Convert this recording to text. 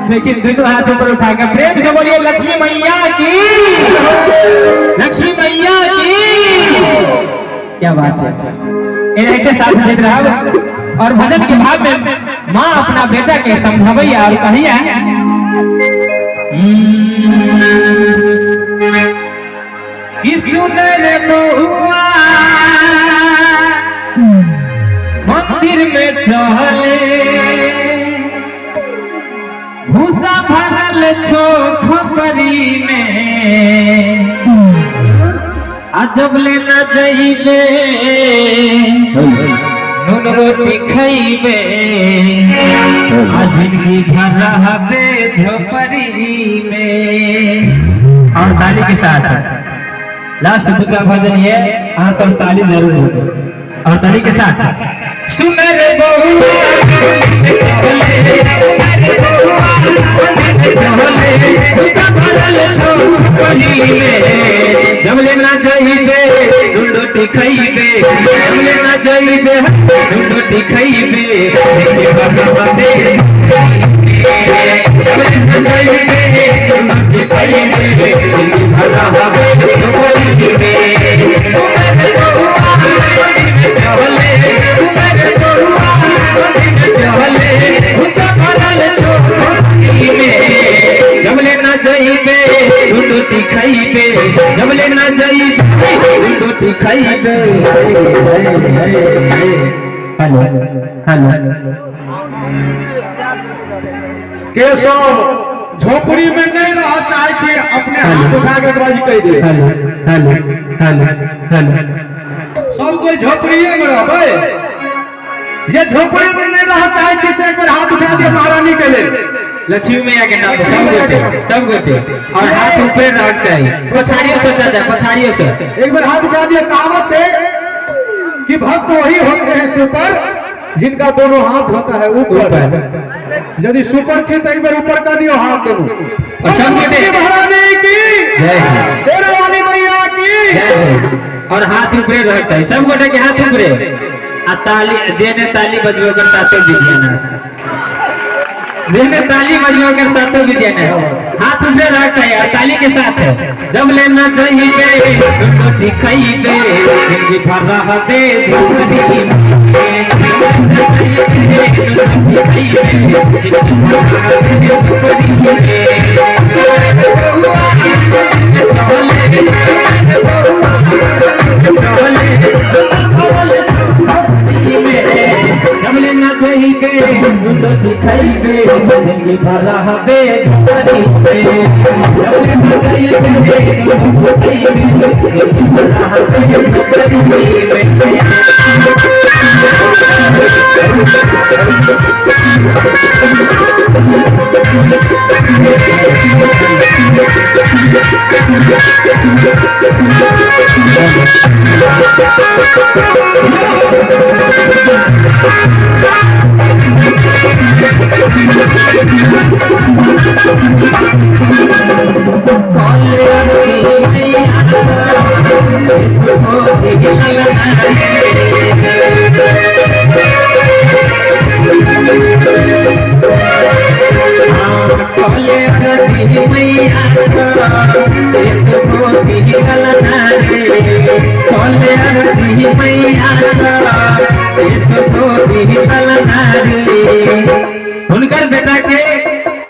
लेकिन दोनों हाथ ऊपर उठाकर प्रेम से बोलिए लक्ष्मी मैया की, लक्ष्मी मैया की। क्या बात है। एनाहिते साथ देत रहब। और भजन के भाव में माँ अपना बेटा के समझावैया और कहिया कि सुनर बउआ मंदिर में चले, भूसा भरल छो खपरी में, अजब ले न जइबे नून रोटी खइबे, आ जिंदगी भर रहबे झोपड़ी में। और ताली के साथ लास्ट दूसरा भजन ये, अहाँ सब ताली जरूर हो और ताली के साथ। सुनर बउआ जब ले ना जइबे नून रोटी खइबे, जब ले ना जइबे नून रोटी खइबे, जब ले ना जइबे नून रोटी खइबे, जब ले ना जइबे नून रोटी खइबे। Hello hello. के सब झोपड़ी में नहीं रह चाहे छी, अपने हाथ उठा के एक बार कहि दे। Hello hello hello hello. सब कोई झोपड़िए में रहबै। जे झोपड़ी में नहीं रह चाहे छी से एक बार हाथ उठा दिए महारानी के लेल। लक्ष्मी मैया के नाम पे सब गोटे, सब गोटे और हाथ ऊपर रख चाहिए, पछाड़ियों से चाचा, पछाड़ियों से एक बार हाथ उठा दिए। कहावत है कि भक्त वही होते हैं सुपर जिनका दोनों हाथ होता है ऊपर। यदि सुपर छे तो एक बार ऊपर कर दियो हाथ दोनों। और सब गोटे। लक्ष्मी महारानी की जय हो, शेरा वाली मैया की जय हो। और हाथ ऊपर रख चाहिए, सब गोटे के हाथ ऊपर। आ ताली जेने ताली बजबे ओकर सातो विद्यानाश, जेने ताली बजबे ओकर सातो विद्यानाश। हाथ ऊपर रख चाहिए और ताली के साथ है। जब लेना चाहिए रोटी खइबे, जिंदगी भर रहबे झोपड़ी में। जब लेना चाहिए रोटी खइबे, जिंदगी भर रहबे झोपड़ी में। जब लेना चाहिए रोटी खइबे, जिंदगी भर रहबे झोपड़ी में।